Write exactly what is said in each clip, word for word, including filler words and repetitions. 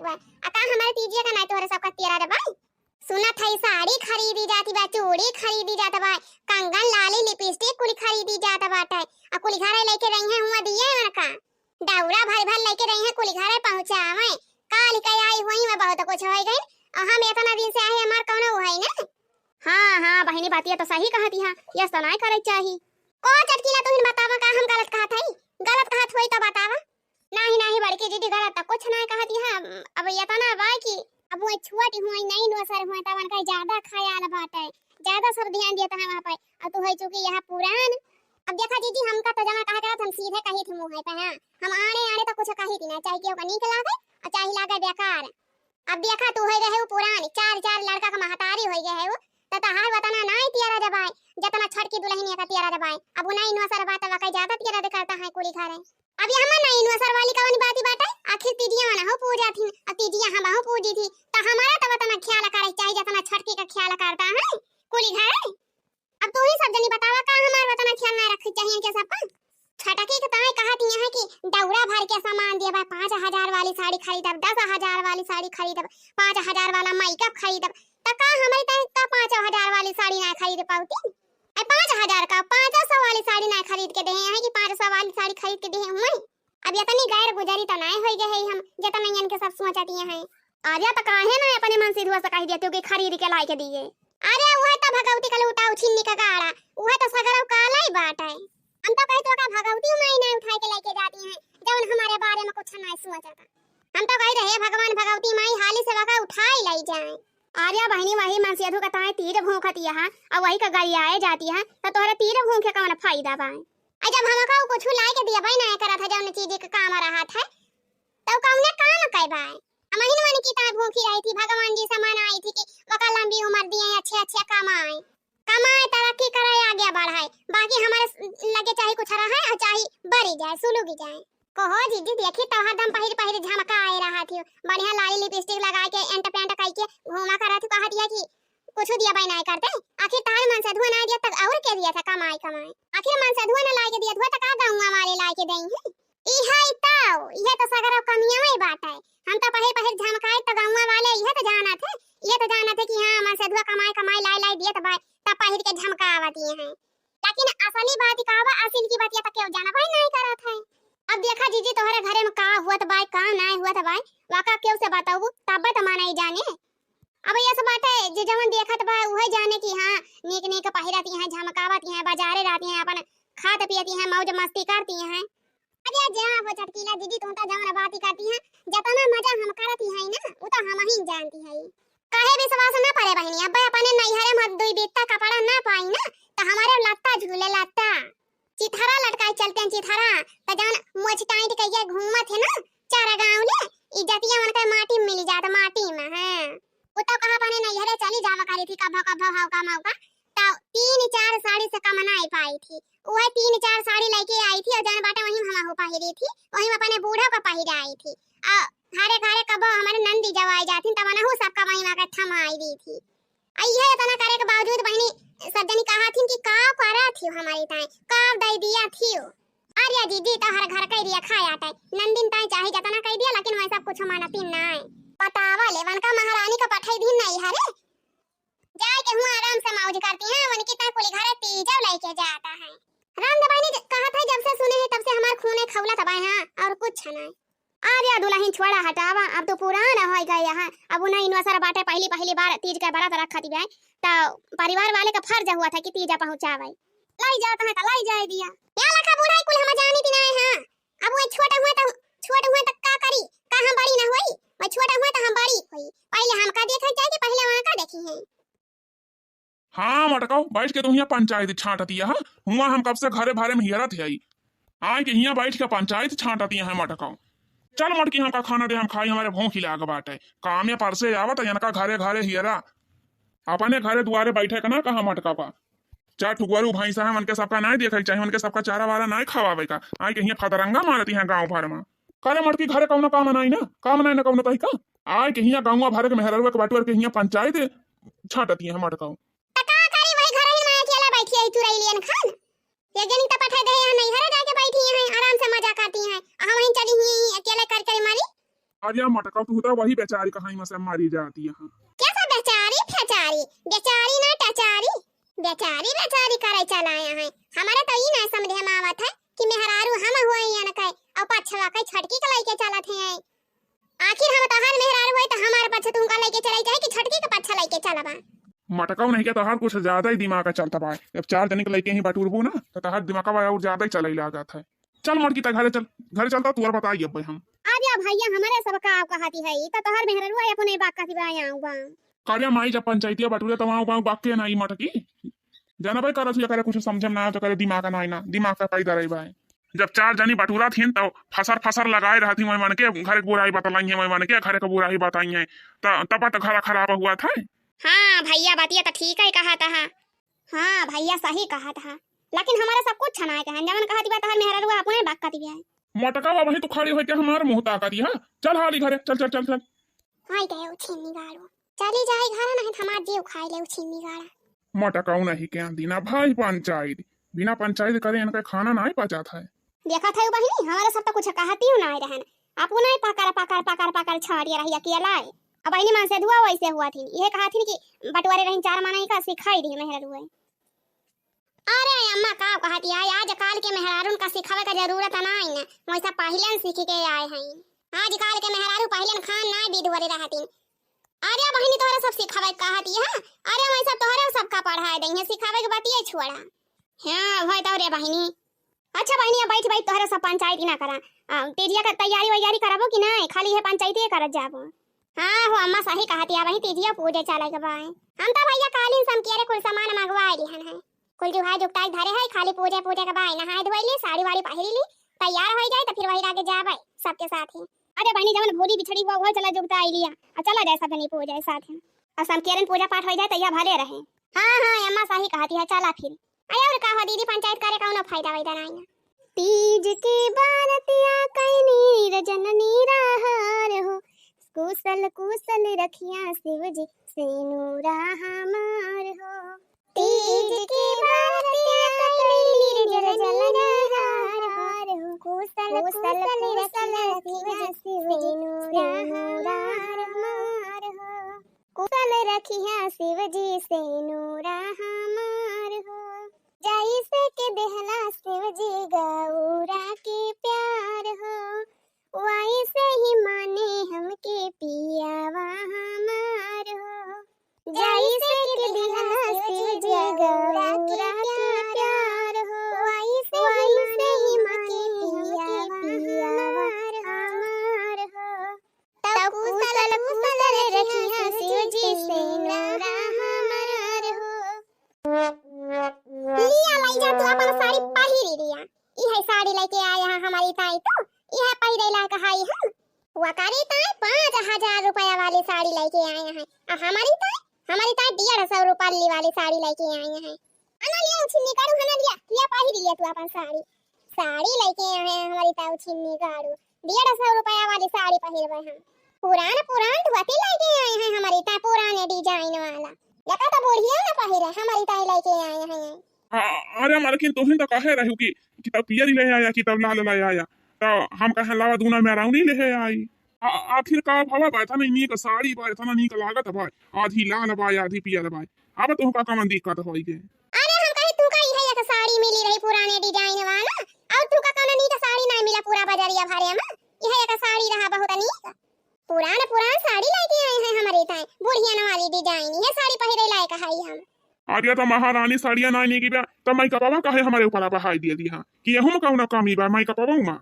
बा। आ का हमारे तीजिया का नाई तोहरे सबका तियरा रे बाई? सुनत है साड़ी खरीदी जाती बा, चूड़ी खरीदी जात बा, कंगन, लाली, लिपस्टिक कुल खरीदी जात बाटे। आ कुल घरे लेके रही है हुआ दिए मन का। दौरा भर भर लेके रही है कुल घरे पहुँचावे। काल के आई हुई में बहुत कुछ होइ गई। आ हम इतना दिन से आए हमार कौनो हुआ ही ना। हाँ, हाँ, बहिनी, बतिया तो सही कहती है, यस तो नाई करे चाही। को चटकीला तुहिन बतावा का हम गलत कहत हई? गलत कहत होई तो बतावा। नाही, नाही, बड़की दीदी गलत तो कुछ नाई कहती है। अब इतना बा कि अब वो छोटी हुई, नई नौसर हुई, तब उनका ज्यादा ख्याल बाटे, ज्यादा सब ध्यान देता है वहाँ पे। अब तू है चूंकि यहाँ पुरान। अब देखा जीजी, हमका तो जमा कहा करत, हम सीधे कही थी मुँह पे, हाँ, हम आड़े आड़े तो कुछ कही थी ना, चाहे केहू का नीक लागे और चाहे लागे बेकार। अब देखा, तू होइ गए हो पुरानी, चार चार लड़का का महतारी होइ गए हो, त तहार वतना नाई तियरा जबाए, जतना छोटकी दुलहिनिया का तियरा जबाए। अब उ नाई नौसर बात वका ज्यादा तियरा दे करता है कुली घरे। अब ये हमर नाई नौसर वाली कवन बाती बाटे? आखिर तीजिया मना हो पूजा थी, अब तीजिया हम हो पूजी थी, त हमारा त वतना ख्याल करे चाहिए जतना छोटकी का ख्याल करता है कुली घरे। अब तू ही सब जनी बतावा, का हमार वतना ख्याल ना रखे चाहिए इनके सब पर? छटकी के ताई कहत यहाँ कि दौरा भर के सामान दिए बा, पाँच हजार वाली साड़ी खरीदब, दस हजार वाली साड़ी खरीदब, पाँच हजार वाला मेकअप खरीदब, त का हमारी ताई का पाँच हजार वाली साड़ी ना खरीद पाउती? ए, पाँच हजार का, पाँच सौ वाली साड़ी ना खरीद के देहे हैं कि पाँच सौ वाली साड़ी खरीद के देहे हुए। अब इतनी गैर गुजरी तो नाय होई गए है हम, जितना इनके सब सोचती हैं। अरे तो काहे ना अपने मनसेधुआ से कह देते हो कि खरीद के लाई के दिए? अरे वह तो भगवती का लूटा उछिन्नी का गाड़ा, वह तो सगरव काला ही बाट है। हम तो कही तो का भगवती माई ना उठाए के लेके जाती हैं, जौन हमारे बारे में कुछ ना सोचता। हम तो कही रहे भगवान भगवती माई हाली से वका उठाई लाई जाए। अरे बहिनी, वही मनसेधु का ताई तीज भूखती है, और वही का गरियाए जाती है, तो तोहरे तीज भूखे कौन फायदा बा? आ जब हमका उ कुछ लाए के दिया भाई ना करत है, जौन चीज के काम रहत है, तो कौने काम के बा? हमहिन मन की ताई भूखी रही थी, भगवान जी से मनाई थी कि वका लंबी उम्र दिए, अच्छे अच्छे कमाए, कमाए, तरक्की करे, आगे बढ़ाए, बाकी हमारे स-, लगे चाहे कुछ रहे और चाहे बरी जाए, सुलुगी जाए। कहो जीजी, देखी तो हरदम पहिर पहिर झमका आए रहा थी, बढ़िया लाली लिपस्टिक लगा के एंट पेंट कई के घूमा करत थी, कहा दिया कि कुछ दिया भाई ना करते। आखिर तार मनसेधुआ ना दिया तक और के दिया था कमाई कमाई? आखिर मनसेधुआ ना लाए के दिया था, तो का गौवा वाले लाए के देई है? इहे तो, इहे तो सगरो कमिया में बात है। हम तो पहिर पहिर झमकाए तो गौवा वाले इहे तो जानत है, इहे तो जानत है कि हाँ, मनसेधुआ कमाई कमाई लाई लाई दिए तो भाई, तब पहिर के झमकावत ये हैं। लेकिन असली बात का बा, असिल की बतिया तो केहू जानबे नहीं करत है। अब देखा जीजी, तोहरे घरे में का हुआ तो बाय, का नहीं हुआ तो बाय, वाका केहू से बताऊ, तब तो माना ही जाने। अब ये सब बात है, जे जवन देखत बा, उहे जाने कि हाँ, नीक नीक पहिरती हैं, झमकावती हैं, बाजारे रहती हैं, अपन खात पियती हैं, मौज मस्ती करती हैं। अरे जा वो चटकीला दीदी, तू तो जवन बात ही करती हैं, जतना मजा हम करती हैं ना, वो तो हम ही जानती हैं। काहे विश्वास ना पड़े बहिनी, अब अपने नैहरे में दुई बित्ता कपड़ा ना पाई ना, तो हमारे लत्ता झूले लत्ता। चिथरा लटकाए चलते हैं चिथरा, तो जवन मोछ टाइट कइके घूमत है ना, चारा गाँव ले, इज्जतिया उनका माटी में मिली जात, माटी में, हाँ। वो तो कहा अपने नैहरे चली जावा करी थी, कभो कभो हौका मौका, तो तीन चार साड़ी से कम ना आई पाई थी। वह तीन चार साड़ी लेके आई थी और जौन बाटे वही हम हो पहिरी थी, वही अपने बूढ़ा को पहिरे आई थी। आ घरे घरे कबो हमारे नंदी जवाई जाथिन, तब अनहु सबका वही वहाँ के थमाई दी थी। आ इहे इतना करे के बावजूद बहिनी सब जनी कहा थी कि का करा थी हमारी ताई, का दे दिया थी। अरे जीजी, तो हर घर के रिया खाया ताई, नंदिन ताई चाहे जतना कह दिया, लेकिन वह सब कुछ मानती नाय। बतावा ले, वनका महारानी का पठाई दी नहीं हरे, जाए के हुआ आराम से मौज करती हैं, उनकी ताई कुली घरे तीजव लेके जाता है। राम दबाई ने ज-, कहा था, जब से सुने हैं तब से हमार खून है खौला तबाए हैं, और कुछ नहीं। अरे दुलहिन छोड़ा हटावा, अब तो पुरान होइ गए हैं, अब उन्हें इनवसर बाटे, पहली पहली बार तीज के बरत रखत बा, तो परिवार वाले का फर्ज हुआ था कि तीजा पहुँचावे। लाई जात है तो लाई जाए दिया। या लखा बुढ़ाई कुल हम जानी दिन आए हैं, अब वो छोटा हुआ तो, छोटा हुआ तो का करी, का हम बड़ी ना होई, वो छोटा हुआ तो हम बड़ी होई। पहले हमका देखे जाए कि पहले वहाँ का देखी है। हाँ मटकाओ, बैठ के तू हियाँ पंचायत छांटतिया है। हुआ हम कब से घरे भरे में हियरत है, आए के हियाँ बैठ के पंचायत छांटतिया है मटकाओ। चल मटकी, हमका खाना दे, हम खाई, हमारे भूख लाग बाटे। कामे पर से आवत, इनका घरे घरे हियरा, अपने घरे दुआरे बैठे का ना कहा मटका का। चार ठुकवारू भैंसा है, उनके सबका नाय देखे के चाही, उनके सबका चारा वारा नाय खवावे का। आए के हियाँ फतरंगा मारती हैं गाँव भर में। करे मटकी, घरे कौनो काम नाई ना, काम नाई ना कौनो तही का। आए के हियाँ गाँव भर के मेहररुआ के बटुअर के हियाँ पंचायत छाटती हैं मटकाओ। त का करी, वही घर ही में अकेला बैठी है चुरैलियन खान। ये जनी त पठा दे यहाँ नैहरे जाके बैठी हैं, आराम से मजा करती हैं। हम वहीं चली ही अकेले कर कर मारी। अरे मटका, तू तो वही बेचारी कहाई में से मारी जाती है। कैसा बेचारी फेचारी, बेचारी ना टचारी, बेचारी बेचारी करे चला आया है। हमारे तो ई ना समझे में आवत है कि मेहरारू हम हुए यान के और पछवा के छटकी के लेके चलत है। आखिर हम तोहार मेहरारू होई त हमार पछ तुमका लेके चलाई चाहे कि छटकी के पछ लेके चलबा? मटकाऊ नहीं के तोहार कुछ ज्यादा ही दिमाग चलता बा। जब चार जनी के लेके ही बटुरबू ना तो तोहार दिमागवा और ज्यादा ही चले लागत है। चल मोटकी त घरे चल, घरे चलता तू और बताई अब हम। अरे भैया हमारे सब का कहती है, ई त तोहार मेहरारू है अपने बात कहती बा आऊँ बा। करे माई जब पंचायतिया बटुरे त वहाँ वहाँ बाके ना ई मटकी। जाना भाई करत हुआ करे कुछ समझम ना तो करे दिमाग ना आई ना, दिमाग का पैदा रही भाई। जब चार जनी बटुरा थीन, तब फसर फसर लगाए रहती, मैं मन के घर के बुराई बतलाई है, मैं मन के घर के बुराई बताई है, त-, तब तो घरा खराब हुआ था। हाँ भैया, बतिया तो ठीक है कहा था। हाँ भैया, सही कहा था, लेकिन हमारे सब कुछ छनाए के हैं, जवन कहती बा तहर मेहररुआ अपने बकती है। मटका बा, वहीं तू खड़ी होके हमार मुंह ताकती है। चल हाली घरे, चल, चल, चल, चल। हाय गए उछिन्नी गाड़ू, चली जाए घर, नहीं हमार जीव खाई ले उछिन्नी गाड़ा। मटकाऊ नहीं के दीना भाई पंचायत, बिना पंचायत करे इनका खाना नहीं पचात है। देखत है बहिनी, हमारे सब तो कुछ कहती हूँ नहीं रहन, अपने पकड़ पकड़ पकड़ पकड़ छाड़िया रही अकेला है। अब बहिनी मन से धुआ वैसे हुआ थी, ये कहा थी कि बटवारे रही चार मनाई का सिखाई दी मेहर रुए। अरे अम्मा का कहती है, आजकल के मेहरारून का सिखावे का जरूरत नहीं न, वैसा पहले न सीख के आए हैं। आजकल के मेहरारू पहले न खान ना बिधुअरे रहती। अरे बहिनी तोहरे सब सिखावे कहती है, अरे वैसा तोहरे सबका पढ़ाए दई है, सिखावे के बतिये छोड़ा। हाँ भाई तोहरे बहिनी। अच्छा बहिनी, अब बैठ बैठ तोहरे सब पंचायती ना करा। आ, तेजिया का तैयारी वैयारी करबो कि नहीं, खाली ये पंचायती करत जाबो? हाँ हो अम्मा, सही कहती है, वही तेजिया पूजे चले के बाय। हम तो भैया कालिन समकियरे कुल सामान मंगवा लिहन है, कुल जुहाई जुगताई धरे है, खाली पूजे पूजे के बाय, नहाए धोए ली, साड़ी वाड़ी पहिरी ली, तैयार हो जाए तो फिर वही आगे जाबे सबके साथ ही। अरे बहिनी, जवन भोली बिछड़ी हुआ, वो चला जुगता आई लिया, आ चला जाए सब जनी पूजे साथ ही, और समकियरन पूजा पाठ हो जाए तो यह भले रहे। हाँ हाँ अम्मा, सही कहती है, चला फिर। अरे और का हो दीदी, पंचायत करे कौनो फायदा वायदा नहीं ना। तीज के बारतिया कैनी रजन निराहार हो, कुशल कुशल रखिया शिव जी से नूरा हमार हो। तीज के बारतिया कैनी रजन निराहार हो, कुशल कुशल रखिया शिव जी से नूरा हमार हो। कुशल रखिया शिव जी से नूरा हमार हो। जैसे के देहला शिव जी गौरा के प्यार हो, वैसे ही माने हमके पियावा हमार हो। जैसे के देहला शिव जी गौरा के प्यार हो, वैसे ही माने हमके पियावा हमार हो। तब कुशल कुशल रखिया शिव जी से नूरा हमार हो। लिया लई जा तू अपन साड़ी पहिरी लिया। इहे साड़ी लेके आया है हमारी ताई तो, इहे पहिरे लायक हाई हम। वकारी ताई पाँच हजार रुपया वाली साड़ी लेके आया है, और हमारी ताई, हमारी ताई डेढ़ सौ रुपया वाली साड़ी लेके आया है। हना लिया उछिन्नी काड़ू, हना लिया, लिया पहिरी लिया तू अपन साड़ी। साड़ी लेके आए हैं हमारी ताऊ छिन्नी काड़ू, डेढ़ सौ रुपया वाली साड़ी पहिरबे हम। पुरान पुरान धोती लेके आए हैं हमारी ताई, पुराने design वाला। लगा तो बुढ़िया ना पहिरे, हमारी ताई लेके आए हैं। आ, अरे मालकिन, तुहिन तो कहे रहू कि, कि तब पियरी ले आया, कि तब लाल ले आया, तो हम कहे लावा दूना में राउनी ले आई। आ, आखिर का भवा बा, इतना नीक साड़ी बा, इतना नीक लागत बा, आधी लाल बा, आधी पियर बा। अब तुहका कवन दिक्कत होई के? अरे हम कही तू का इहे एक साड़ी मिली रही पुराने design वाला, और तू का कौनो नीक साड़ी ना मिला पूरा बजरिया भरे में? इहे एक साड़ी रहा बहुत नीक। पुरान पुरान साड़ी लेके आए हैं हमारे ताए, बुढ़ियन वाली design, ये साड़ी पहिरे लायक है हम। अरे तो महारानी साड़िया ना नीक बा, तो मैं कपवा काहे हमारे ऊपर बहाई दिया दी हाँ कि यहू में कौनो कमी बा, मैं कपवा में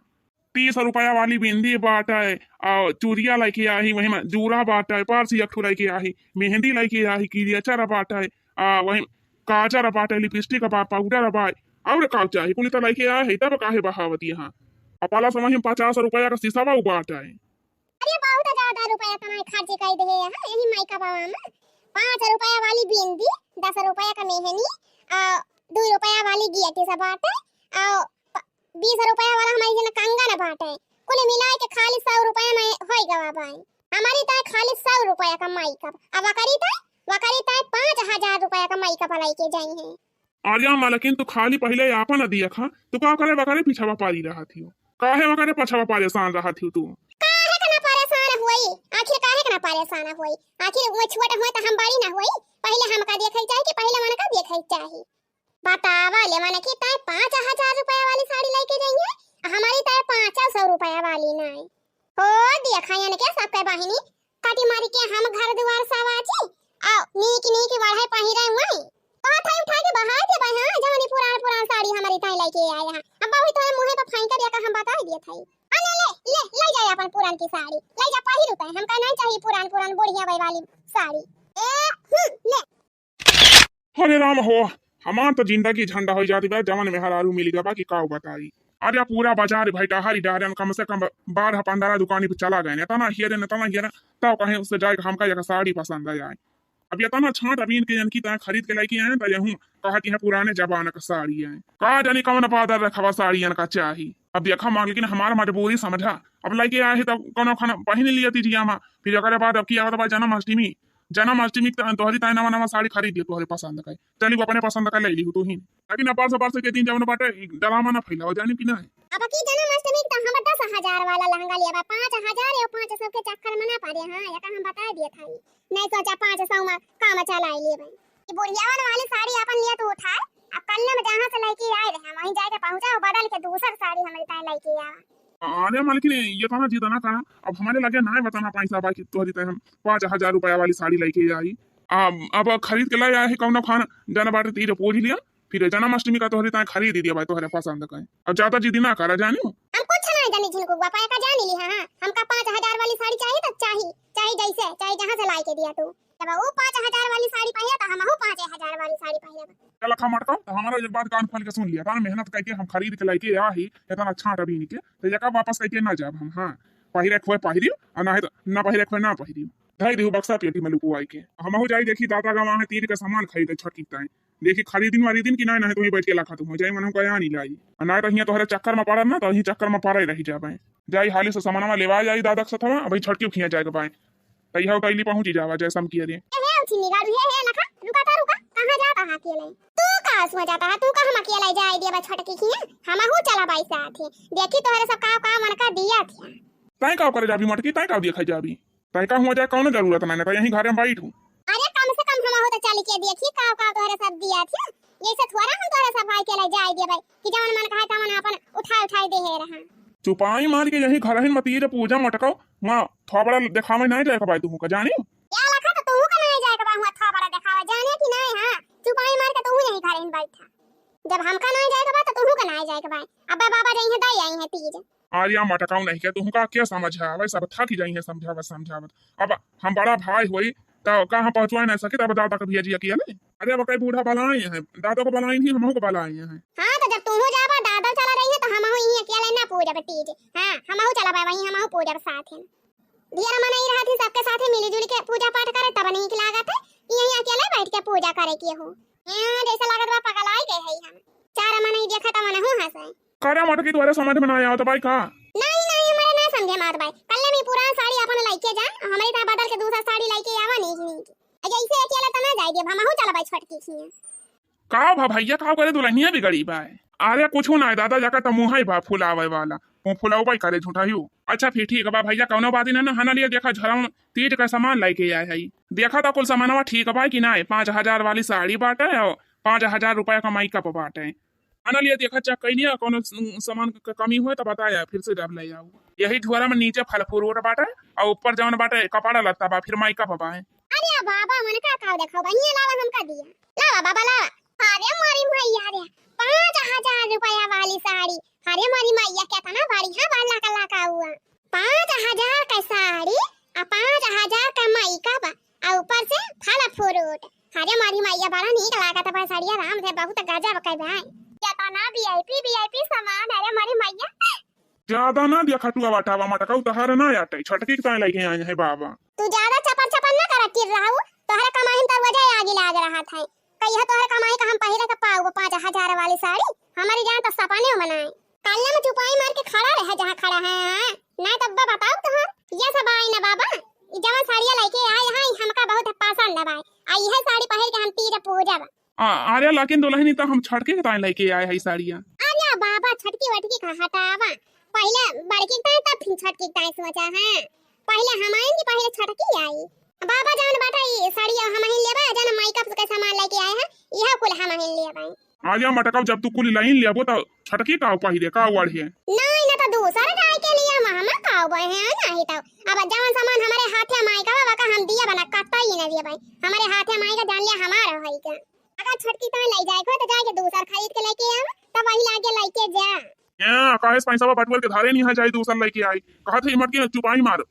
तीस रुपया वाली बिंदी बाटे, आ चूड़िया लेके आही, वही में जूड़ा बाटे, पर्स एक ठो लेके आही, मेहंदी लेके आही, किरियचर बाटे, आ वही काजर बाटे, लिपस्टिक बा, पाउडर बा, और का चाही? कुल तो लेके आए है, तब काहे बहावत यहाँ? आ पाला समय हम पचास रुपया का शीशा बा, उ बाटे। अरे बहुत ज्यादा रुपया तमाए खर्च कर दे हैं, यही माई का बाबा में पाँच रुपया वाली बिंदी, दस रुपया का मेहंदी, आ दो रुपया वाली गियटी सब बाटे, आ प-, बीस रुपया वाला हमारी जन कंगन बाटे, कुल मिलाए के खाली सौ रुपया में होई गवा बाई। हमारी ताए खाली सौ रुपया का मेकअप, अब वकरी ताए, वकरी ताए पाँच हजार रुपया का मेकअप लेके जाई है। अरे मालकिन, तू खाली पहिले आपन दिया खा, तू का करे वकरे पीछावा पारी रहत हियो? काहे वकरे पछावा परेशान रहत हियो तू? काहे के ना परेशान परेशान होई। आखिर वो छोट होई त हम बड़ी ना होई? पहिले हमका देखे के चाही कि पहिले उनका देखे के चाही? बतावा ले, माने कि तैं पाँच हजार रुपया वाली साड़ी लइके जइहे, आ हमरी तैं पाँच सौ रुपया वाली नाई। हो, देखा इनके सबके बहिनी, कटी मारी के हम घर दुआर सवाची, आ नीक नीक वढ़े पहिरे हुई। कहत है उठा के बहाय दे भाई, हाँ, जवनी पुरान पुरान साड़ी हमरी तैं लइके आए हैं। अब बाबू तोरे मुँहे पर फेंक दिया का हम बताई दिए थाई। आ ले, ले, ले, ले जा अपन पुरान की साड़ी, ले जा पहिर उतार, हमका नहीं चाहिए पुरान पुरान बुढ़िया बाई वाली साड़ी। ए, हम्म, ले। हरे राम हो, हमार तो जिंदगी झंडा हो जाती बा, जवन मेहरारू मिल गवा कि काऊ बताई। अरे पूरा बाजार भाई डहरी डहरन कम से कम बारह पन्द्रह दुकानी पे चला गए, इतना हेरे न, इतना हेरे, तब कहीं उससे जाए हमका एक साड़ी पसंद आ जाए। अब इतना छांट अबीन के जनकी तय खरीद के लेके आए, तो यहूं कहा कि है पुराने जमाना का साड़ी है, का जानी कौन पादर रखवा साड़ियन का चाही। अब देखा माँ, लेकिन हमार मजबूरी समझा, अब लेके आए हैं तब कोनो खाना पहन लिया तीजिया माँ, फिर ओकरे बाद अब की आवत बा जन्माष्टमी, जन्माष्टमी के तोहरी ताई नवा नवा साड़ी खरीद लियो तोहरे पसंद का। चली वो अपने पसंद का ले ली तू ही। लेकिन अब परसों परसों के दिन जवन बाटे, ई ड्रामा ना फैलाओ, जानी कि ना? अब की जन्माष्टमी के तो हम दस हजार वाला लहंगा लिया बा, पाँच हजार या पाँच सौ के चक्कर में ना पड़े। हाँ, ये तो हम बता दिए था, नहीं सोचा पाँच सौ में काम चला लिए भाई। ई बुढ़ियावन वाली साड़ी अपन लिया तू उठाए, अब कल में जहाँ से लेके आए रहे, वहीं जाके पहुँचा और बदल के दूसर साड़ी हमारी ताई लेके आवा। अरे मालकिन, ये तो ना जिद ना करा, अब हमारे लगे ना बता ना पैसा बा कि तोहरी ताई हम पाँच हजार रुपया वाली साड़ी लेके आई। आ, अब खरीद के ले आए है कौनो खान, जाना बाटे तीज पूज लिया, फिर जन्माष्टमी का तोहरी ताई खरीद दिया भाई तोहरे पसंद का। अब ज्यादा जिद ना करा जानियो। हम कुछ नहीं जानी झिनकू बापा का जानी ली, हाँ, हाँ, हमका पाँच हजार वाली साड़ी चाहिए तो चाहिए, चाहे जैसे, चाहे जहाँ से लाई के दिया तू। जब वो पाँच हजार वाली साड़ी पहिरे तो हमहू पाँच हजार वाली साड़ी पहिरे। चल खा मटका, तो हमारा एक बात कान खोल के सुन लिया, तार मेहनत करके हम खरीद के लेके आ ही, इतना छांट अबीन के, तो ये का वापस करके ना जाब हम, हाँ, पहिरे खोए पहिरियो, और ना है तो ना पहिरे खोए ना पहिरियो, धई दिहु बक्सा पेटी में लुकुआई के। हमहू जाई देखी दादा गवा है तीर के सामान खरीदे छटकी ताई, देखी खरीदिन वरीदिन कि ना, ना है तो ही बैठ के लाखा तू हो जाई, मन हमका यहाँ नहीं लाई, और ना तो हियाँ तोहरे चक्कर में पड़ब ना, तो ही चक्कर में पड़े रह जाबे। जाई हाली से सामानवा लेवा जाई दादा के सथवा, अभी छटकी खिया जाए के बाय। तैया उतैली पहुँची जावा जैसम किया रे। ए, हे उछिन्नी गाड़ू, हे, हे, लखा, रुका ता, रुका, कहाँ जाता है अकेले? तू का सुआ जाता है, तू का हम अकेले जाए दिया बा छोटकी खिया? हमहू चला बाई साथ ही। देखी तोहरे सब का, का मन का दिया थिया। तैं का करे जाबी मटकी, तैं का दिया खाई जाबी? तैं का हुआ जाए, कौनो जरूरत नहीं, ना तो यहीं घरे में बैठ हूँ। अरे कम से कम हमहू तो चल के देखी का, का तोहरे सब दिया थिया। ये से थोड़ा हम तोहरे सब भाई अकेले जाए दिया भाई, कि जवन मन कहा तवन अपन उठाए, उठाए दे है रहा। चुपाई मार के यहीं घर ही मतीर पूजा मटकाओ, वहाँ थोबड़ा देखावे नहीं जाए के बाय तुहू का, जानी? या लखा तो तुहू का नहीं जाए के बा, हुआ थोबड़ा देखावे, जाने कि नहीं? हाँ, चुपाई मार के तुहू यहीं घर ही बैठा। जब हमका नहीं जाए के बा, तो तुहू का नहीं जाए के बा। अब्बे बाबा जाई है, दाई आई है तीज। आर्या मटकाऊ नहीं के, तुहू का क्या समझ है? वही सब थक जाई है समझावत, समझावत। अब हम बड़ा भाई होई, तो का हम पहुँचवा नहीं सकी, तब दादा के भेजी अकेले। अरे अब कई बूढ़ा बलाई है, दादा को बलाई नहीं, हमहू को बलाई है। हाँ, तो जब तुहू जाबा, दादा चला रही है, तो हमहू यहीं अकेले ना पूजब तीज। हाँ, हमहू चला बा, वहीं हमहू पूजब साथ है। ढेर मनई रहत ही, सबके साथे मिली जुली के पूजा पाठ करे, तब नीक लागत है। यहीं अकेले बैठ के पूजा करे के हो। यहाँ जैसे लागत बा पगलाई गए है हम। चार मनई देखा त मनहू हंसे। करे मटकी तोहरे समझ में ना आवत बाई का? नहीं, नहीं, हमारे ना समझे में आवत बाई। कल्ले में पुरान साड़ी अपन लइके जा, हमारी तरह बदल के दूसरा साड़ी लइके आवा नीक नीक। आ जैसे अकेले त ना जाए देब, हमहू चला बाई छोटकी खिया। का भा भैया, का करे दुल्हनिया बिगड़ी बा? अरे कुछ ना है दादा, जाकर तो मुँह ही बा फुलावे वाला, मुँह फुलावे करे झूठा ही। अच्छा फिर ठीक बा भैया, कौनो बात ही ना, ना हना लिए देखा झरम तीज का सामान लेके आए है। देखा तो कुल सामानवा ठीक बा कि ना, पाँच हजार वाली साड़ी बाटे और पाँच हजार रुपया का मेकअप बाटे। हना लिए देखा चेक कर लिया, कौनो स-, सामान क कमी हुए तो बताया, फिर से जब ले जाओ। यही झोरा में नीचे फल फ्रूट बाटे और ऊपर जौन बाटे कपड़ा लत्ता बा, फिर मेकअप बा। अरे बाबा, मन का खाओ देखाओ बा, ये लावा हमका दिया। लावा बाबा, लावा। अरे मोरी मैया रे, पाँच हजार रुपया वाली साड़ी। अरे मोरी मैया, कितना बढ़िया बा, लाका लाका हुआ। पाँच हजार का साड़ी, आ पाँच हजार का मेकअप, आ ऊपर से फल फ्रूट। अरे मोरी मैया, बड़ा नीक लागत बा साड़िया, राम रे, बहुत गजब के बा। कितना VIP VIP सामान, अरे मोरी मैया। ज्यादा ना दिया खटुआ बाटावा मटका, उतार ना आटे, छोटकी के ताई लेके आए हैं बाबा। तू ज्यादा चपर चपर ना करा, टिर्राऊ, तोहरे कमाई में तो वजह आगे लाग रहा था। कहिया तोहरे कमाई का हम पहिरे के पाऊ पाँच हजार वाली साड़ी, हमारी जान तो सपने में बनाए। काले में चुपाई मार के खड़ा रहे जहाँ खड़ा है, हाँ? ना तब बताओ तोहर, ये सब आई ना बाबा, ई जवन साड़िया लेके आए हैं, हमका बहुत पसंद बा। आ यह साड़ी पहिर के हम तीज पूजब। आ, अरे लेकिन दुल्हनी तो हम छोटकी के ताई लेके आए हैं साड़िया। अरे बाबा, छोटकी वटकी का हटावा, पहले बड़की के ताई तब फिर छोटकी के ताई सोचा है। पहले हमारे की पहिले छटकी आई। बाबा जवन बाटा ई साड़ी हमहिन लेबा, जवन मेकअप के सामान लेके आए हैं, इहे कुल हमहिन लेबा। आजा मटकब, जब तू कुल लाइन लेबो त छटकी का पहिरे का ओढ़े? नहीं ना तो दूसर गाय के लिए हम, हम का ओढ़े हैं, नहीं तो अब जवन सामान हमारे हाथे में आएगा बाबा का हम दिया बना कतई न दिए भाई। हमारे हाथे में आएगा जान लिया हमार है का। अगर छटकी तो ले जाए को तो जाके दूसर खरीद के लेके आवा, तब वही लागे लेके जा। ए, काहे से पैसा बटुअल के धारे नहीं है, जाई दूसर लेके आई। कहा थे मटकी चुपाई मार।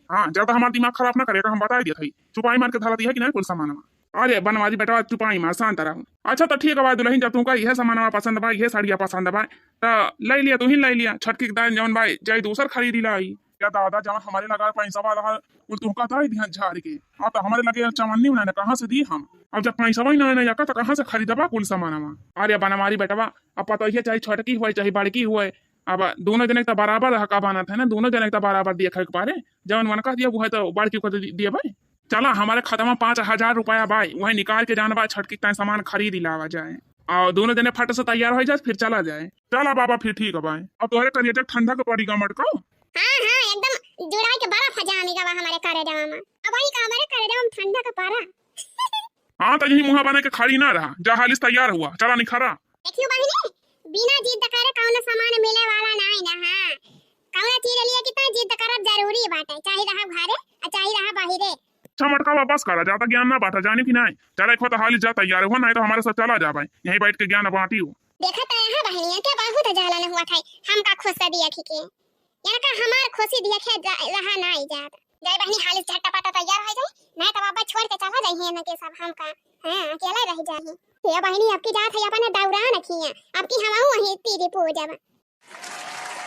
हाँ, ज्यादा हमार दिमाग खराब ना करे, हम बताई दिया था, चुपाई मार के धरा दिया कि नहीं कुल सामान। अरे बनवारी बेटवा, चुपाई मार, शांत रहो। अच्छा तो ठीक है दुल्हन, जब तुमका यह सामानवा पसंद बा, यह साड़िया पसंद बा, तो ले लिया, तू ही ले लिया। छटकी के दान जवन बा, जाई दूसर खरीदी लाई। या दादा, जवन हमारे लगा पैसा वाला है, कुल तुमका दाई दिहन झाड़ के। हाँ, तो हमारे लगे चवन्नी उन्होंने कहाँ से दी हम? अब जब पैसा ही ना, ना, तो कहाँ से खरीदबा कुल सामानवा? अरे बनवारी बेटवा, अब पता ही है, चाहे छोटकी हुए, चाहे बड़की हुए, अब दोनों जने के तो बराबर हका बनत है ना, दोनों जने के तो बराबर दिया खाए के पारे। जवन मन कह दिया, वो है तो बड़की को दे दिया भाई। चला, हमारे खाता में पाँच हजार रुपया बाय, वही निकाल के जान बा, छटकी ताई सामान खरीद लावा जाए। और दोनों जने फट से तैयार हो जाए, फिर चला जाए। चला बाबा, फिर ठीक है बाय। अब तोहरे करिया जब ठंडा के पड़ी गा मटको। हाँ, हाँ, एकदम जुड़ाई के बर्फ जामी गवा हमारे करेजवा में। अब वही का हमारे करेजवा में ठंडा के पारा। हाँ, तो यही मुँह बना के खड़ी ना रहा, जा हालिस तैयार हुआ, चला निखरा। देखियो बहिनी, बिना जिद करे कौनो सामान मिले वाला नाई ना। हाँ, कौनो चीज लिए कितना जिद करब जरूरी बाटे, चाहे रहा घरे और चाहे रहा बाहिरे। अच्छा मटका, वापस करा, ज्यादा ज्ञान ना बांटा, जानी कि नाई? चला एक तो हाली जा तैयार हुआ, नाई तो हमारे साथ चला जा भाई, यहीं बैठ के ज्ञान बांटी हो। देखा तो यहाँ बहनिया के बहुत जलन हुआ था, हमका खुश दिया खी के। इनका हमार खुशी देखे जा, रहा नाई जात। जाए बहनी, हाली झटपट तैयार हो जाए, नहीं तो बाबा छोड़ के चला जाइए इनके सब हमका। हाँ, अकेले रह जाए। ये बहनी, अब की जात है अपने दौरा न खिया, अब की हम वहीं तीरी पूजब।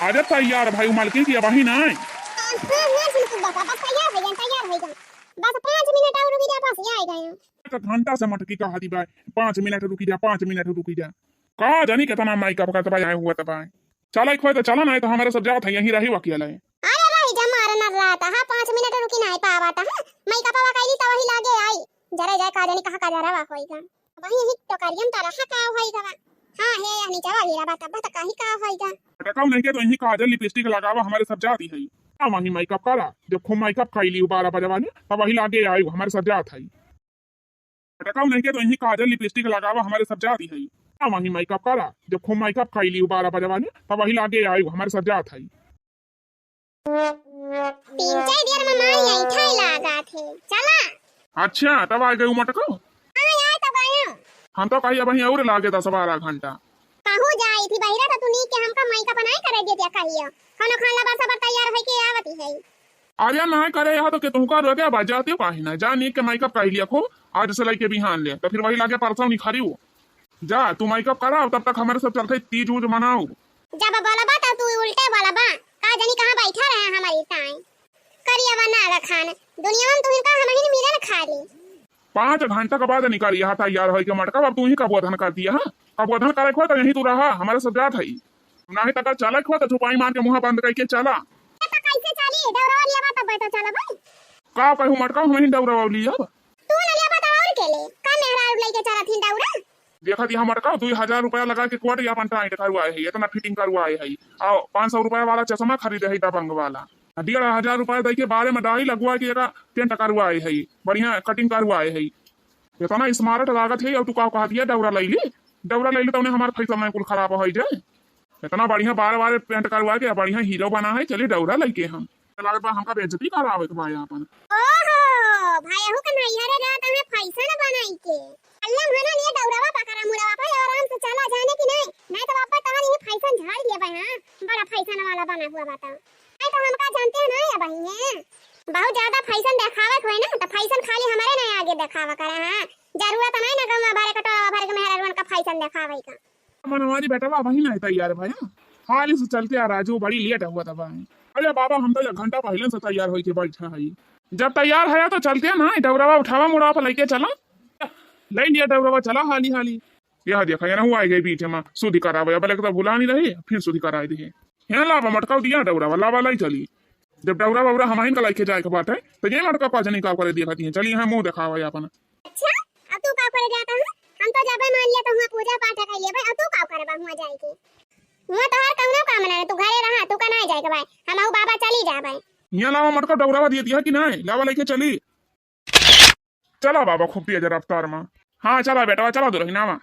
अरे तैयार भाई, मलकिन की अबही नाई। हाँ, हाँ, झुनकू बाबा, बस तैयार हो जाए, तैयार हो जाए। बस पाँच मिनट और रुकी जा, बस ये आ गए। एक घंटा से मटकी कहा दी भाई, पाँच मिनट रुकी जा, पाँच मिनट रुकी जा। का जानी कितना मेकअप करत बा, आए हुआ तब आए। चला एक तो चला, नाई तो हमारे सब जात है, यहीं रही वकील है। अरे रही जा, मार न रहा था, हाँ, पाँच मिनट रुकी नाई पावा था, हाँ, मेकअप वा कैली तब वही लागे आई। जरा जाए का जानी कहाँ का जरा वा होई का। वही यही टोकरियम तो रहा का होई का। हाँ, हे, यही जवा वीरा बात, अब तो कहीं का होई का। टकाऊ नहीं के तो यही काजल लिपस्टिक लगावा, हमारे सब जाती है। हाँ, वही मेकअप करा, जब खूब मेकअप कैली बारह बजे वाली, तब वही लागे आई, हमारे सब जात है। टकाऊ नहीं के तो यही काजल लिपस्टिक लगावा, हमारे सब जाती है। हाँ, वही मेकअप करा, जब खूब मेकअप कैली बारह बजे वाली, तब वही लागे आई, हमारे सब जात है। तीन चार दिन में माई आई ठाई लागा थे। चला। अच्छा, तब आ गए मटको? हाँ, आए तो गए। हम तो कही अबही और लागे दस बारह घंटा। कहूँ जाई थी बहिरा, तो तू नीक के हमका मेकअप नहीं करे देतिया कहियो। खाना खान ला बरसा बर तैयार होई के आवती है। अरे ना करे, यहाँ तो के तुमका रोके बा, जाते हो काहे ना? जा नीक के मेकअप कर लिया खूब, आज से लेके बिहान ले, तो फिर वही लागे परसों निखरी हो। जा, तू मेकअप कराओ, तब तक हमारे सब चलते तीज उज मनाओ। जब बोलबा, तब तू उल्टे बोलबा। का जानी कहाँ बैठा रहे हमारी ताई। करिया बना रखान, दुनिया में तुहिन का हमहिन मिले न खाली। पाँच घंटा के बाद निकल यहाँ तैयार होई के मटका, अब तू ही का बोधन कर दिया, हाँ? अब बोधन करे को तो यहीं तू रहा, हमारे सब जात है। नाही त अगर चलक हो त चुपाई मार के मुंह बंद करके चला। ए, त कैसे चली? दौड़वा लिया बा, तब बैठो, चला भाई। का कहू मटका, हम ही दौड़वा लिया बा। तू न लिया बा, त और के ले? का मेहरारू लेके चलत ही दौड़ा? देखा दिया मटका, दुई हजार रुपया लगा के कोट या अपन टाइट करवाए है, इतना फिटिंग करवाए है। और पाँच सौ रुपया वाला चश्मा खरीदे है दबंग वाला। डेढ़ हजार रुपया दे के बारे में दाढ़ी लगवाए के एका टेंट करवाए है, बढ़िया कटिंग करवाए है। इतना स्मार्ट लागत है, और तू का कहत है, दौरा लैली? दौरा लैली, तौने हमार फैशन में कुल खराब हो जाए। इतना बढ़िया बार बार पेंट करवा के बढ़िया हीरो बना है, चली दौरा लैके हम। लागत बा हमका बेइज्जती करावे के बा आपन। ओहो, भाई, अहू के नैहरे जात हमें फैशन बनाई के। अल्लाह मना लिए दौरावा पकड़ा मुड़वा पे, आराम से चला जाने की नहीं, नहीं तो बापा तहार ये फैशन झाड़ दिया बा, हाँ? बड़ा फैशन वाला बना हुआ बा तो। नहीं तो हमका जानते हैं ना, ये बहिन है। बहुत ज्यादा फैशन देखावत हुए ना, तो फैशन खाली हमारे नहीं आगे देखावा करे, हाँ? जरूरत नहीं ना गौवा भरे के, टोला भरे के मेहरारुअन का फैशन देखावे का। मनवारी बेटवा वही नहीं तैयार भया, हाली से चलते आ राजू, बड़ी लेट हुआ तब। अरे बाबा, हम तो एक घंटा पहले से तैयार होके बैठा है। जब तैयार है तो चलते ना, दौड़ावा उठावा, मुड़ावा पर लेके चला। ले लिया दौड़ावा, चला हाली हाली। यह देखा, ये ना हुआ है बीच में, सुधी करावे, अब लगता भुला नहीं रही, फिर सुधी कराए दिए। यहाँ लावा मटकाव दिया दौड़ावा, लावा लाई चली। जब दौरा बौरा हमाइन का लइके जाए के बाटे, तो ये मटका पाछे नहीं का करे दिया खाती है। चलिए, यहाँ मुंह देखावा अपन। अच्छा, अब तू का करे जाता है? हम तो जाबे मान लिया तो हुआ पूजा पाठ कर लिया भाई, अब तू का करे बा हुआ जाए के? हुआ तो हर कौनो काम ना, तू घरे रहा, तू का ना जाए के भाई, हम अहू बाबा चली जा भाई। हियाँ लावा मटका, डौरावा दिया दिया कि नहीं? लावा लइके चली। चला बाबा, खूब तेज रफ्तार मा। हाँ, चला बेटवा, चला दुलहिनावा।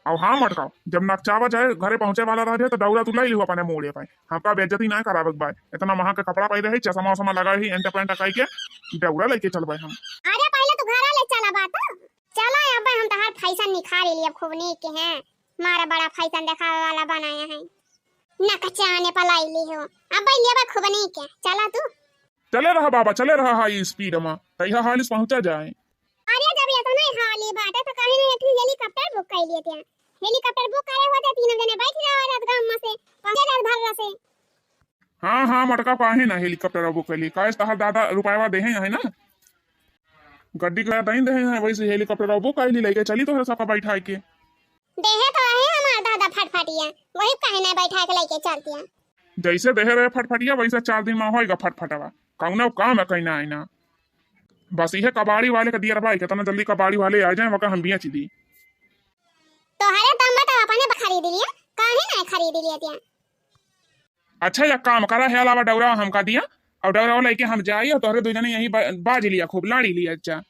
अउ हाँ मटका, जब नकचावा जाए, घरे पहुँचे वाला रह जाए, तो डौरा तू लइ लिहो अपने मूड़े पे। हमका बेइज्जती ना करावे के बा। इतना महँग के कपड़ा पहिरे है, चश्मा उश्मा लगाए है, एंटा पैंटा कइ के डौरा लइके चलबे हम। अरे पहिले तू घरा ले चला बा तो। चला अब हम तहार फैशन निखार लिया खूब नीक है। मारा बड़ा फैशन देखावे वाला बनाया है। नकचाने पलाई ली हो। अब लेबा खूब नीक है। चला तू। चले रहा बाबा, चले रहा हाई स्पीड मा, तइहा हाली से पहुँचा जाए। अरे जब इतना हाली बाटे तो कहीं ना एक हेलीकॉप्टर बुक कर लिए थे। हेलीकॉप्टर बुक करे होते तीनों जने बैठ रहे हो रात गाँव में से, पहुँचे रात भर से। हाँ, हाँ, मटका काहे ना हेलीकॉप्टर बुक कर ली, काहे तहार दादा रुपयवा देहे है ना, गड्डी का दइन देहे है, वैसे हेलीकॉप्टर बुक कर ली, लइके चली तोहरे सबका बैठाइ के। देहे तो रहे हमार दादा फटफटिया, वही काहे ना बैठाइ के लइके चलतिया। जैसे देहे रहे फटफटिया, वैसे चार दिन मा होइगा फटफटवा, कउनो काम है कहीं ना आइना। बस इहे कबाड़ी वाले का दियर भाई, कितना जल्दी कबाड़ी वाले आ जाए, वका हम बेच दी। तोहरे दम में तो अपने खरीद लिया, काहे ना खरीद लिया तिया? अच्छा, एक काम करा, है अलावा डौरा हमका दिया, अउ डौरा लइके हम जाई, अउ तोहरे दुइ जने यहीं बा-, बाज लिया, खूब लाड़ी लिया जा।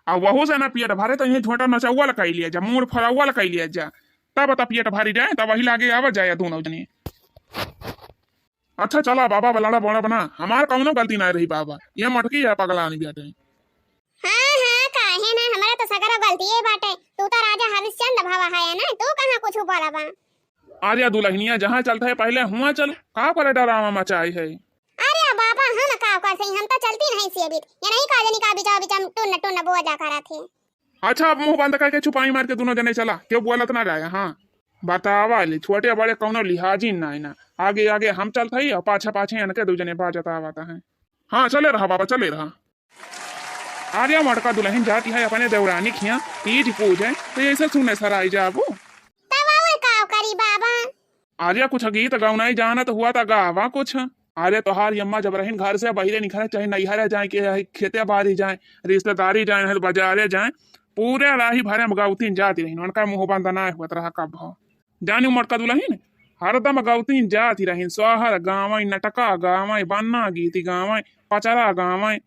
अउ वहू से ना पेट भरे, तो यहीं झोंटा नचौआ लगाई लिया जा, मूड़ फरौआ लगाई लिया जा, तब तो पेट भरी जाए, तब वही लागे आवा जाए दोनों जने। अच्छा, चला बाबा, बलाड़ा बोला बना, हमार कउनो गलती ना रही बाबा, ये मटकी है पगलानी बेटे। हाँ, हाँ, काहे ना, हमरा तो सगरो गलतिये बाटे। तू तो राजा हरिश्चंद्र भवा है ना, तू कहाँ कुछ बोला बा? अरे दुलहिनिया, जहाँ चलत है पहिले हुआँ चल, का करे डरामा मचाई है? अरे बाबा, हम का कर सही, हम तो चलती नहीं से अभी। ये नहीं का जनी का बिचा बिचा टुन्न टुन्न बोला करा थे। अच्छा, अब मुँह बंद करके चुपाई मार के दोनों जने चला, केउ बोलत ना जाए। हाँ, बतावा ले, छोटे बड़े कउनो लिहाजी ना है ना, आगे आगे हम चलत हई अउ पाछे पाछे इनके दू जने बाजत आवत हैं। हाँ, चले रहा बाबा, चले रहा। अरे मटका दुलहिन जाती है अपने देवरानी खिया तीज पूजे, तो ऐसे सुने सराई जाबू। तब और का करी बाबा? अरे कुछ गीत गौनाई जानत हुआ त गावा कुछ। अरे तोहार यम्मा जब रहिन घर से बहिरे निकरे, चाहे नैहरे जाए, के खेते बारी जाए, रिश्तेदारी जाए, नहीं तो बाजारे जाए, पूरे राही भरे में गौतीन जाती रहिन, उनका मुँह बंद ना हुआ रहा कब हो। जानी मटका दुलहिन, हरदम गौतीन जाती रहिन, सोहर गावई, नटका गावई, बन्ना गीत गावई, पचरा गावई।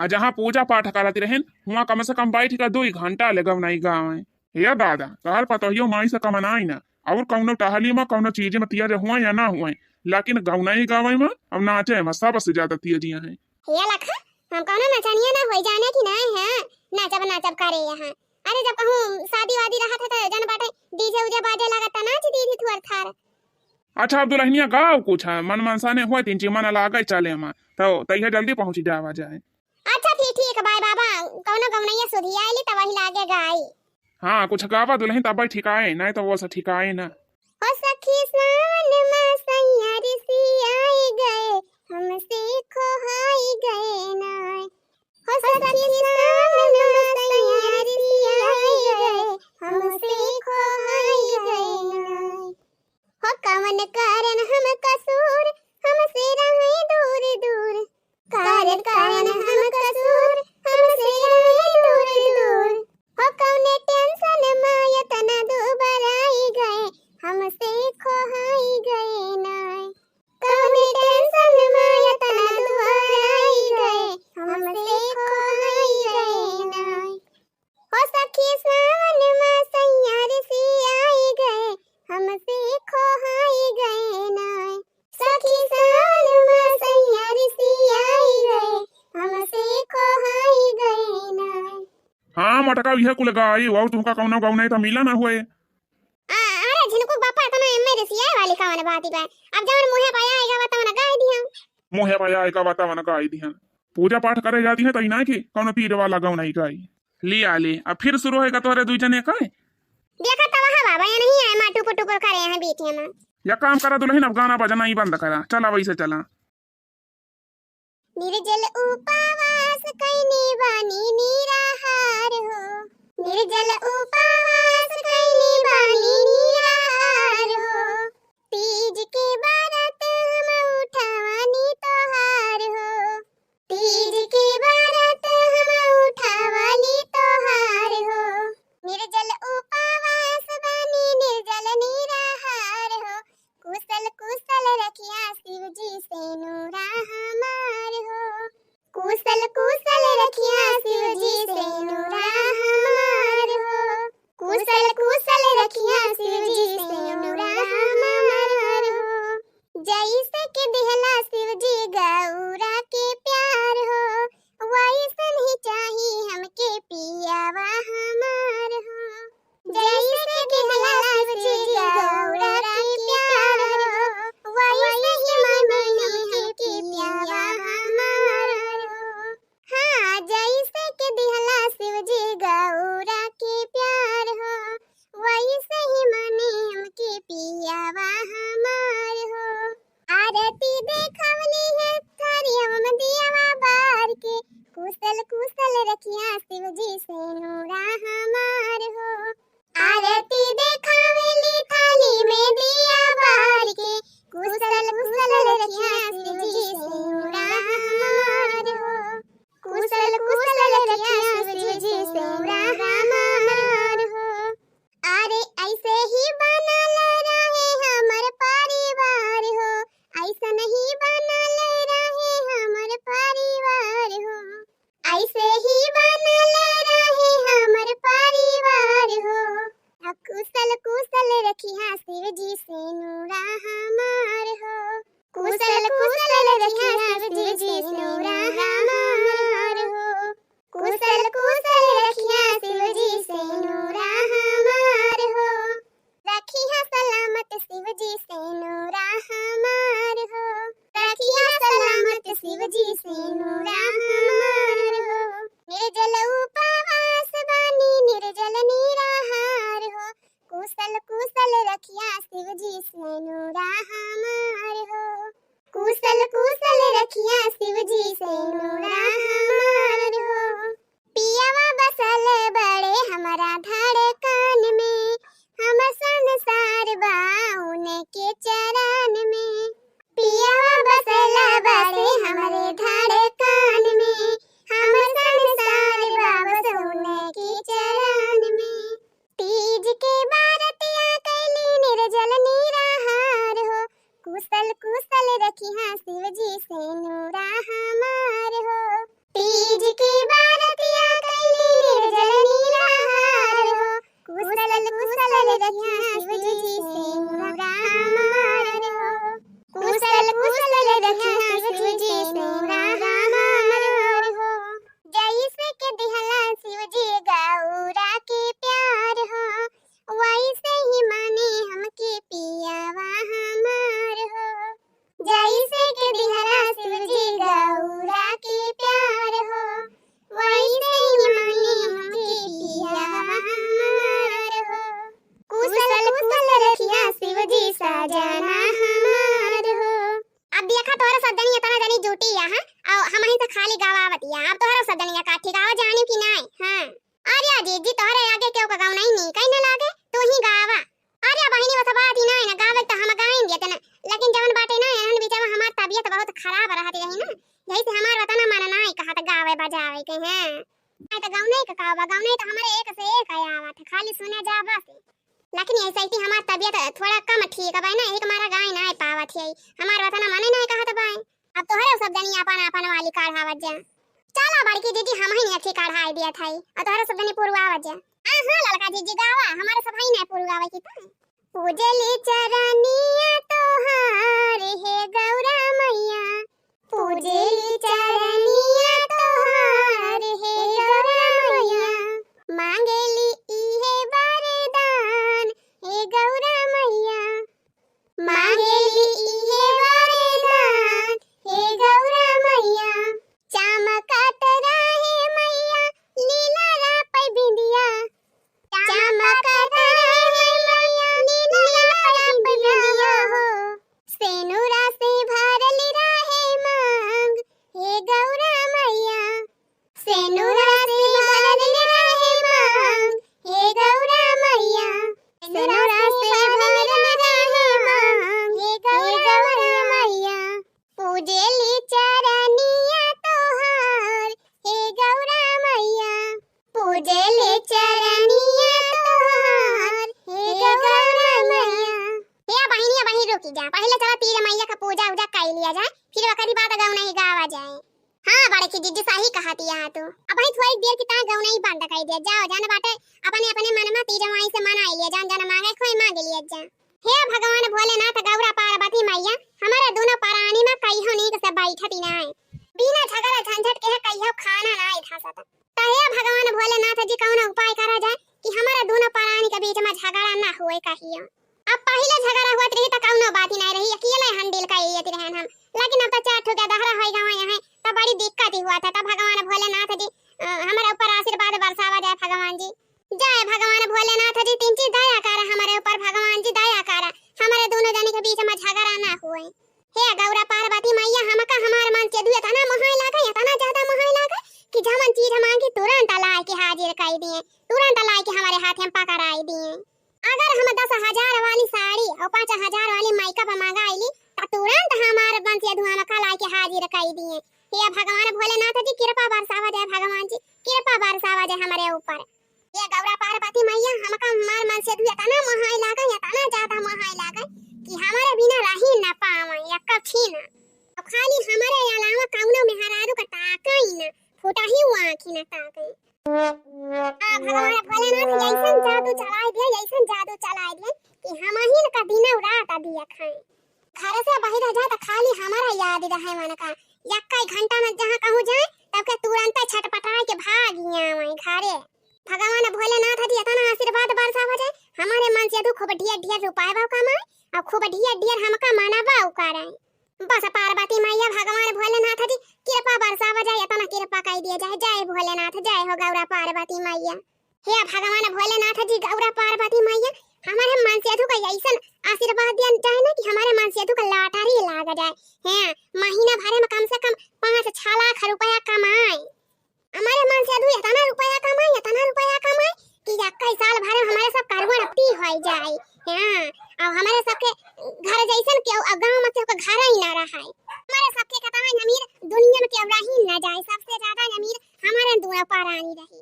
आ जहाँ पूजा पाठ करती रहिन, हुआँ कम से कम बैठ के दुई घंटा ले गवनाई गावई। हे दादा, तोहर पतोहियो माई से कमनाई ना, और कउनो टहली में, कउनो चीज में तेज हुआ या ना हुआ, लेकिन गवनाई गावई में और नाचे में सबसे ज्यादा तेजिया है। हे लखा, हम कउनो नचनिया ना होई जाने की नाई है, नाचब नाचब करे यहाँ। अरे जब कहूँ शादी वादी रहत है तो जन बाटे डीजे उजे बाजे लागत त नाच दी थी थुअर थार। अच्छा अब दुलहिनिया गाव कुछ है, मन मनसाने हुआ तीन चीज मन लागे चले मा, तो तैया जल्दी पहुँच जावा जाए। अच्छा फिर ठीक बाय बाबा, कउनो गवनैया सुधी आइली त वही लागे गाई। हाँ कुछ गावा दुलहिन तब ठिकाए, नहीं तो वो से ठिकाए ना। ओ सखी सावन मा सैया रिसियाई गए, हमसे खोहाई गए नाय। हो सखी सावन मा सैया रिसियाई गए, हमसे खोहाई गए नाय। हो कवन कारण हम कसूर, हमसे रहे दूर दूर। कारण कारण हम कसूर, हमसे रहे दूर दूर। हो कवने टेंशन मा यतना दुबराई गए, हमसे खोहाई गए नाय। कवने टेंशन मा यतना दुबराई गए, हमसे खोहाई गए नाय। हो सखी सावन मा सैया रिसियाई गए, हमसे खोहाई गए नाय। सखी सावन मा सैया रिसियाई गए, हमसे खोहाई गए नाय। हाँ मटका, इहे कुल गाई, और तुमका कउनो गवनई त मिला ना हुए। आ, अरे झिनकू बापा, इतना एमे रिसियाए वाली कवन बात बा? अब जवन मुँहे पे आएगा, वह तवन गाई दिहन। मुँहे पे आएगा, वह तवन गाई दिहन। पूजा पाठ करे जाती है, तो इना की कउनो तीर वाला गवनई गाई। लिया ले, अब फिर शुरू होएगा तोहरे दुई जने का। देखा त वहाँ बाबा, ये नहीं आए, माँ टुकुर टुकुर करे हैं बीच में। या काम करा दुलहिन, अब गाना बजाना ही बंद करा, चला वैसे चला। निर्जल उपवास कैने बानी निराहार हो, निर्जल उपवास कैने बानी निराहार हो, तीज के बरत हम उठावानी तोहार हो, तीज के बरत हम उठावानी तोहार हो, निर्जल उपवास बानी निर्जल निराहार हो, कुशल कुशल रखिया शिव जी से नूरा हमार। कुशल कुशल रखिया शिव जी सेनुरा हमार हो। कुशल कुशल रखिया शिव जी सेनुरा हमार हो। जैसे के दिहला शिव जी गौरा के प्यार हो, वैसन ही चाही हमके पियावा हमार हो। जैसे के दिहला शिव जी गौरा के प्यार हो, वैसे ही मांगनी हमके पियावा हमार हो। हाँ, जैसे के दिहला शिव जी गौरा के प्यार हो, वैसे ही मांगनी हमके पियावा हमार हो। आरती देखावली है थारी हम दियावा बार के, कुशल कुशल रखिया शिव जी सेनुरा हमार हो। आरती देखावली थाली में दिया बार के, कुशल कुशल रखिया शिव जी सेनुरा हमार हो। कुशल कुशल रखिया शिव जी सेनुरा हमार हो। अरे ऐसे ही बनल रहे हमर परिवार हो, ऐसन ही बनल रहे हमर परिवार हो, ऐसे ही बनल रहे हमर परिवार हो। आ कुशल कुशल रखिया शिव जी सेनुरा हमार हो, कुशल कुशल रखिया शिव जी सेनुरा हमार हो। कुशल कुशल रखिया शिव जी सेनुरा हमार हो। रखिया सलामत शिव जी सेनुरा हमार हो। रखिया सलामत शिव जी सेनुरा हमार हो। निर्जल उपवास बानी निर्जल निराहार हो। कुशल कुशल रखिया शिव जी सेनुरा हमार हो। कुशल कुशल रखिया शिव जी सेनुरा हमार हो। पियावा बसल बड़े हमरा धड़कन में, हम संसार बा उनके चरण में। पियावा बसल बड़े हमरे धड़कन में, हम संसार बा बस उनके चरण में। तीज के बारतिया कैली निर्जल निराहार हो। कुशल कुशल रखिया शिव जी सेनुरा हमार हो। तीज के बारतिया कैली निर्जल निराहार हो। कुशल कुशल रखिया शिव जी सेनुरा हमार हो। कुशल कुशल रखिया शिव जी सेनुरा हमार हो। जैसे के दिहला शिव जी गौरा के प्यार हो, वैसे ही माने हमके पियावा हमार हो। जैसे के दिहला शिव जी गौरा के प्यार हो, वैसे ही माने हमके पियावा हमार हो। कुशल कुशल रखिया शिव जी सजना हमार हो। अब देखा तोहरा सब जनी इतना जनी जुटी यहाँ, और हम ही तो खाली गवावत या। अब तोहरा सब जनी का ठीक आवा जानी कि नाय? हाँ। अरे जीजी, तोहरे आगे केहू का गाँव नहीं नी, कहीं ना लागे, तू ही गावा। अरे बहिनी, वो सब बात ही ना है ना, गावे तो हम गाइन देते ना, लेकिन जवन बाटे ना, एहन बीच में हमार तबियत बहुत खराब रहत रही ना, यही से हमार वतना मन ना है कहत गावे बजावे के हैं। नहीं तो गाँव नहीं का गावा, गाँव नहीं तो हमारे एक से एक है आवत है, खाली सुने जा बस। लेकिन ऐसे ही हमार तबियत थोड़ा कम ठीक है ना, एक मारा गाइन ना पावत है, हमार वतना मन नहीं कहत बाय। अब तोहरे सब जनी आपन आपन वाली काढ़ावत जा। चला बड़की जीजी, हम ही अथी काढ़ाई दिया था, और तोहरे सब जनी पुरवावत जा। हाँ हाँ ललका जीजी गावा, हमारे सब ही ना पुरवावे की तो। पूजली चरनिया तोहार हे गौरा मैया, पूजली चरनिया तोहार हे गौरा मैया, मांगेली इहे वरदान हे गौरा मैया। मांगेली इहे वरदान हे गौरा मैया। चमकत रहे मैया लीलरा पे बिंदिया। चमकत रहे मैया लीलरा पे बिंदिया हो। सेनुरा से भरल रहे मांग हे गौरा मैया। सेनुरा से भरल रहे मांग हे गौरा मैया। सेनुरा से भरल रहे मांग हे गौरा मैया। पूजेली चरनिया तोहार हे गौरा मैया। पूजेली चरनिया तोहार हे गौरा मैया। हे बहिनिया, बहिन रुकी जा, पहले चला तीर मैया का पूजा उजा कर लिया जाए, फिर ओकरी बाद गाँव नहीं गावा जाए। हाँ बड़की जी, जी सही कहतिया तू। अबहीं थोड़ी देर की ताईं गवनई बंद कइ दिया। जाओ जान बाटे, अपने अपने मन मा तीज माई से मनाइ लिया जान, जन माँगे खोए माँगि लिया जान। हे भगवान भोलेनाथ गौरा पार्वती मैया, हमरे दुनो परानी मा कहियो नीक से बैठति नाहीं। बिना झगड़ा झंझट के कहियो खाना नाहीं धँसत। त हे भगवान भोलेनाथ जी कउनो उपाय करा जाए कि हमरे दुनो परानी के बीच मा झगड़ा न होए कहियो। अब पहिले झगड़ा हुअत रही त कउनो बात ही नाहीं रही, अकेले handle कइ लेत रहेन हम, लेकिन अब त चार ठो गदहरा होइ गवा हैं, त बड़ी दिक्कत ही हुआ था। त भगवान भोलेनाथ जी, अ, हमरे ऊपर आशीर्वाद बरसावा जाए भगवान जी। जय भगवान भोलेनाथ जी, तिनची दया करा हमरे ऊपर भगवान जी, दया करा, हमरे दुनो जनी के बीच मा झगड़ा न होए। हे गौरा पार्वती मैया, हमका हमार मनसेधू एतना मोहाए लागे, एतना ज्यादा मोहाए लागे कि जवन चीज माँगी तुरंत लाइके हाजिर कइ दिए, तुरंत लाइके हमरे हाथे मा पकड़ाइ दिए। अगर हम दस हजार वाली साड़ी अउर पाँच हजार वाली makeup मँगाइली त तुरंत हमार मनसेधू हमका लाइके हाजिर कइ दिए। हे भगवान भोलेनाथ जी, कृपा बरसावा जाए भगवान जी, कृपा बरसावा जाए हमरे ऊपर। हे गौरा पार्वती मैया, हमका हमार मनसेधू एतना मोहाए लागे, एतना ज्यादा मोहाए लागे कि हमरे बिना रहि न पावे एक्कउ छीन। अब खाली हमरे अलावा कउनो मेहरारू का ताकइ न, फुटही आँखी न ताकइ। आ भगवान भोलेनाथ, अइसन जादू चलाइ दिया, अइसन जादू चलाइ दिया कि हमहिन का दिनउ रात दिया खाए। घर से बाहिर जाए त खाली हमरा याद रहे मन का। एक्कइ घंटा मा जहाँ कहूँ जाए, तब के तुरंते छटपटाइ के भागि आवइ घरे। भगवान भोलेनाथ जी एतना आशीर्वाद बरसावा जाए, हमरे मनसेधू खूब ढेर ढेर रुपया कमाए अउर खूब ढेर ढेर हमका मनवा करे। बस पार्वती मैया, भगवान भोलेनाथ जी कृपा बरसावा जाए, एतना कृपा कइ दिया जाए। जय भोलेनाथ, जय हो गौरा पार्वती मैया। हे भगवान भोलेनाथ जी, गौरा पार्वती मैया, हमरे मनसेधू का अइसन आशीर्वाद दिया जाए ना कि हमरे मनसेधू का lottery लाग जाए। हैं, महीना भरे मा कम से कम पाँच छह लाख रुपया कमाए। हमरे मनसेधू एतना रुपया कमाए, एतना रुपया कमाए कि एक्कइ साल भरे मा हमरे सब करोड़पति होइ जाए। हैं, अउर हमरे सबके घर जइसन केहू, अउर गाँव मा केहू का घर ही न रहे। हमरे सबके कतई अमीर दुनिया मा केहू रहि न जाए, सबसे ज्यादा अमीर हमरे दुनो परानी रही।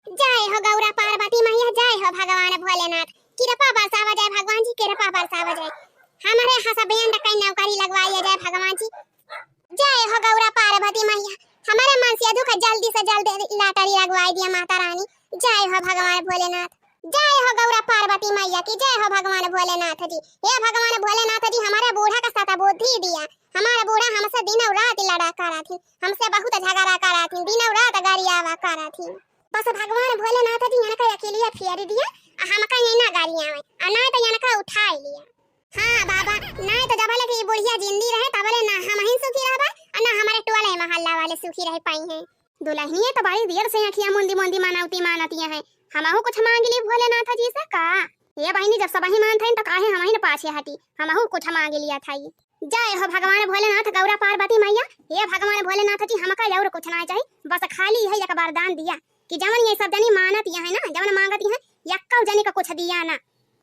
जय हो गौरा पार्वती मैया, जय हो भगवान भोलेनाथ। कृपा बरसावा जाए भगवान जी, कृपा बरसावा जाए। हमरे husband कइ नौकरी लगवाइ जाए भगवान जी। जय हो गौरा पार्वती मैया, हमरे मनसेधू का जल्दी से जल्दी lottery लगवाइ दिया माता रानी। जय हो भगवान भोलेनाथ, जय हो गौरा पार्वती मैया की, जय हो भगवान भोलेनाथ जी। हे भगवान भोलेनाथ जी, हमरे बूढ़ा का सद्बुद्धि दिया। हमार बूढ़ा हमसे दिनउ रात लड़ा करत ही, हमसे बहुत झगड़ा करत ही, दिनउ रात गरियावा करत ही। बस भगवान भोलेनाथ जी इनका अकेलिया फेरि दिया, आ हमका ये ना गरियावे, आ ना तो इनका उठाइ लिया। हाँ बाबा, ना तो जबले कि बुढ़िया जिंदी रहे तबले ना हमहिन सुखी रहबा, आ ना हमरे टोले महल्ला वाले सुखी रह पाइहैं। दुलहिनिया तो बड़ी देर से अँखिया मूँदी मूँदी मनौती मानतिया हैं, हमहू कुछ माँगि ली भोलेनाथ जी से का? ए बहिनी, जब सबही मानत हइन त काहे हमहिन पाछे हटी, हमहू कुछ माँगि लिया थाई। जय हो भगवान भोलेनाथ गौरा पार्वती मैया। हे भगवान भोलेनाथ जी, हमका अउर कुछ नाहीं चाही, बस खाली इहै एक वरदान दिया कि जवन ये सब जनी मानत यहाँ है ना, जवन माँगत यहाँ, यक्कौ जनी का कुछ दिया ना।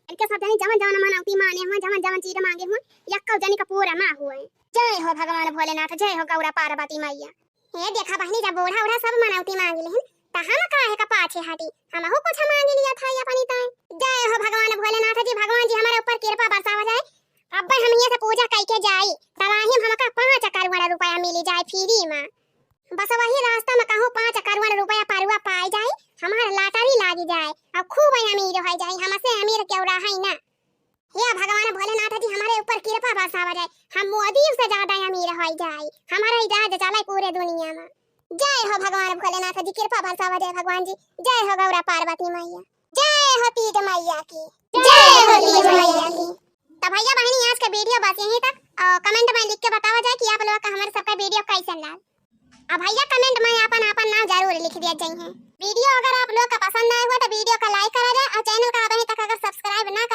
इनके सब जनी जवन जवन मनौती माने हुआ, जवन जवन चीज माँगे हुआ, यक्कौ जनी का पूरा ना हुए। जय हो भगवान भोलेनाथ, जय हो गौरा पार्वती मैया। हे देखा बहिनी, जब बूढ़ा उढ़ा सब मनौती माँगि लिहिन, त हम काहे का पाछे हटी, हमहू कुछ माँगि लिया थाई अपनी ताई। जय हो भगवान भोलेनाथ जी, भगवान जी हमरे ऊपर कृपा बरसावा जाए। अब्बे हम हियाँ से पूजा कइके जाई, तलाही में हमका पाँच करोड़ रुपया मिली जाए free मा। बस वही रास्ता मा कहूँ पाँच करोड़ रुपया परुआ पाइ जाए, हमार lottery लागि जाए, अउर खूब अमीर होइ जाए, हमसे अमीर केहू रहै ना। हे भगवान भोलेनाथ जी, हमरे ऊपर कृपा बरसावा जाए, हम मोदी से ज्यादा अमीर होइ जाए, हमारा ही राज चले पूरे दुनिया मा। जय हो भगवान भोलेनाथ जी, कृपा बरसावा जाए भगवान जी। जय हो गौरा पार्वती मैया, जय हो तीज मैया की, जय हो तीज मैया की। त भैया बहिनी, आज का video बस यहीं तक। और comment मा लिख के बतावा जाए कि आप लोग का हमरे सबका video कैसन लाग। अब भैया comment मा आपन आपन नाम जरूर लिख दिया जाइए। Video अगर आप लोग का पसंद आए हुआ तो video का like करा जाए और channel का अभी तक अगर subscribe ना